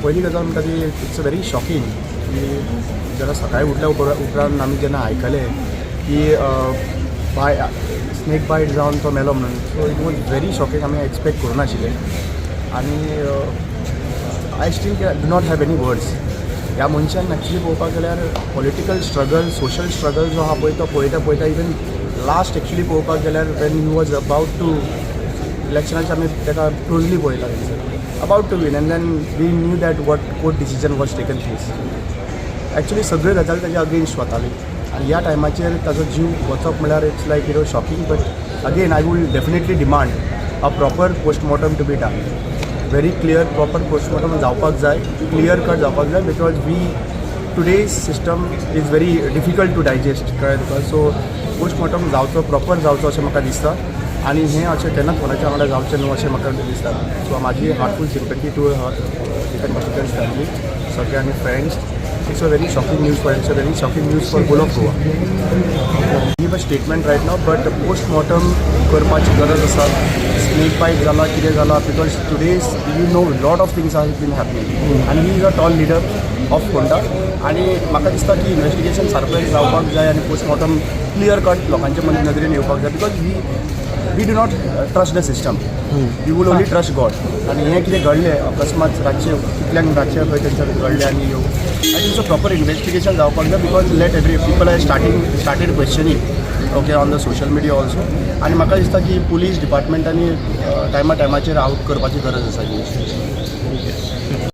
पयली गजाल म्हणटा ती, it's a very shocking की जेन्ना सकाळी उठल्या उपरांत आमी जेन्ना आयकलें की बाय स्नेक बायट जावन तो मेलो म्हणून, so it was very shocking. आमी एक्सपेक्ट करूं नाशिल्लें आनी I still do not have any words. ह्या मनशान एक्चुली पळोवपाक गेल्यार पॉलिटिकल स्ट्रगल, सोशल स्ट्रगल जो आहा पळय, तो पळयता पळयता इवन लास्ट एक्चुली पळोवपाक गेल्यार when he was about to इलेक्शनाचे, आमी ताका क्लोजली पळयला थंयसर, about to win, and then we knew that what court decision was taken place. Actually सगळ्यो गजाली ताच्या अगेन्स्ट वताली आनी ह्या टायमाचेर ताजो जीव वचप म्हळ्यार it's like shocking. But again, I will definitely demand a proper postmortem to be done, very clear, proper postmortem जावपाक जाय, क्लियर कट जावपाक जाय, because we today's system is very difficult to digest, कळ्ळें तुका? सो पोस्टमॉर्टम जावचो, proper जावचो अशें म्हाका दिसता आनी हें अशें केन्नाच कोणाच्या वांगडा जावचें न्हू अशें म्हाका दिसता. सो म्हाजी heartful sympathy to Dipen Patekar family सगळे आनी friends. It's a very shocking news for it's a very shocking news for whole of Goa. Give a statement right now, but postmortem करपाची गरज आसा. स्नेक बायट जाला, कितें जाला, because today's lot of things are been happening आनी he is a tall leader of Ponda आनी म्हाका दिसता की इन्वेस्टिगेशन सारकें जावपाक जाय आनी पोस्टमॉर्टम क्लियर कट लोकांच्या नदरेन येवपाक जाय, because we do not trust the system, we will only trust God. आनी हें कितें घडलें अकस्मात रातचें, कितल्यांक रातचें खंय तेंच्या घडलें आनी I think so proper investigation जावपाक जाय, because let every people are started questioning, okay, on the social media also. आनी म्हाका दिसता की पुलीस डिपार्टमेंटांनी टायमा टायमाचेर आवट करपाची गरज आसा इन्वेस्टिगेशन.